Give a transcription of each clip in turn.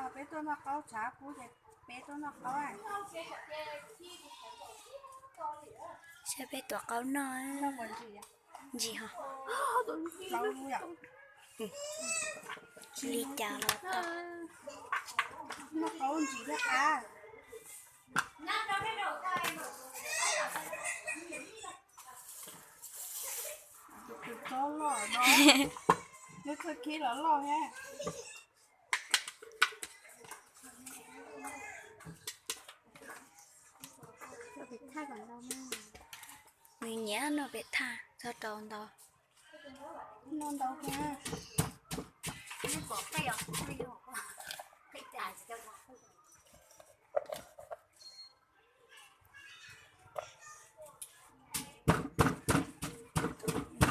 Peb tuaj noj qaub tshav kub ces peb tuaj noj qaub. Saib peb tuav qaub noj. Ntsis ho. Li cas los tau. Noj qaub ntsis thiab qab. Tus tsob loj no, lub txoj khib los loj thiab. Nws nyiam noj pem thaj, txhob rau ntau. Noj ntau thiab.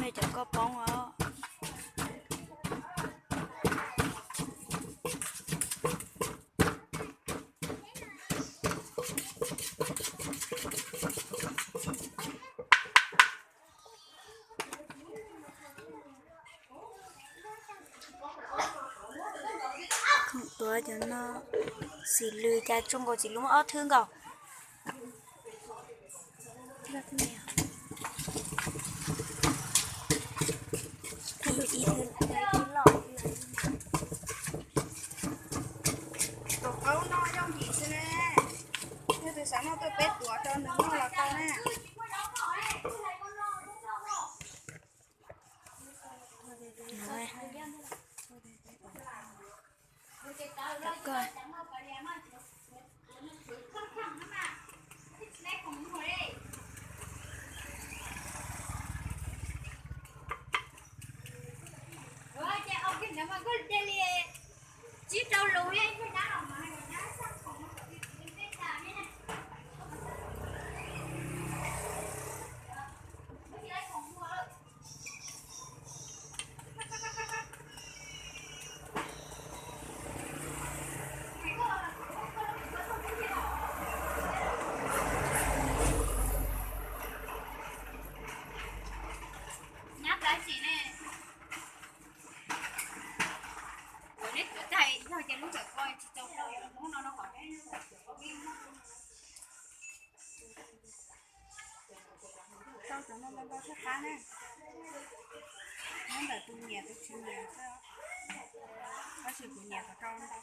Mej cov koj poob os. Tuav cov no, xim lws cas tsuj nkaus xim lws muaj ob thwb nkaus. Tus qaub no yooj yim xwb ne. Yog tus xav noj tuaj peb tuav rau nws noj los tau na. Nyab plab tsis ne. Neb tuav tag yog ces lub ntawm ko tsis tau rau, hnub no no kom neb rau cov no ntau ntau thiaj qab ne. Nyob ntawm tus nyiam tus tsis nyiam xwb, tab sis kuv nyiam qhov rau ntau.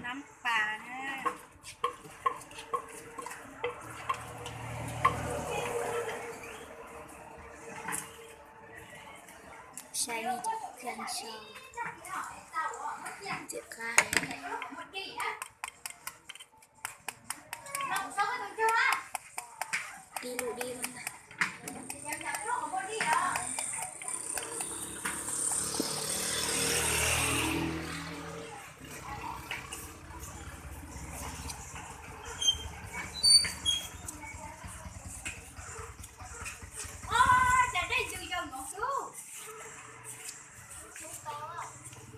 Nab pas na. Saib nej cov kheej sau ntxim qab. Dib lub dib lub ntag.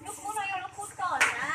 Lub kub no yog lub kub tom na.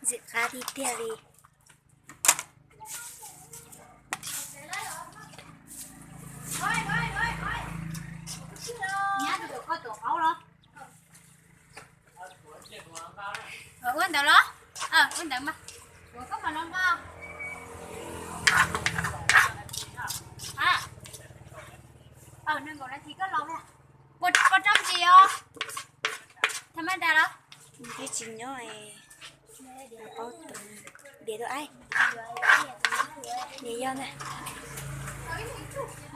Ntxim qab tiag tiag li. Nyab tus koj tuav qaub los? Ua ntawd los? Ua ntawd mas. Ua koj mas los nqa. Nees nkaum nas this koj los. Puas rau ntsis os? Tha maj das los? Twb tsis nyob, paub tus, diam tus aib. Diam yog na.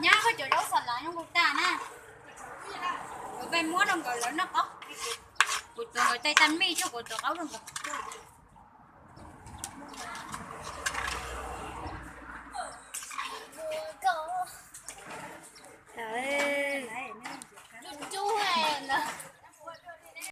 Nyab koj cov zaub xav lav zoo nkaus tas na. Kuv peb muab rau nkawd lawv noj qaub. Kuv tuav nkawd tej tag mij, kuv tuav qaub rau nkawd.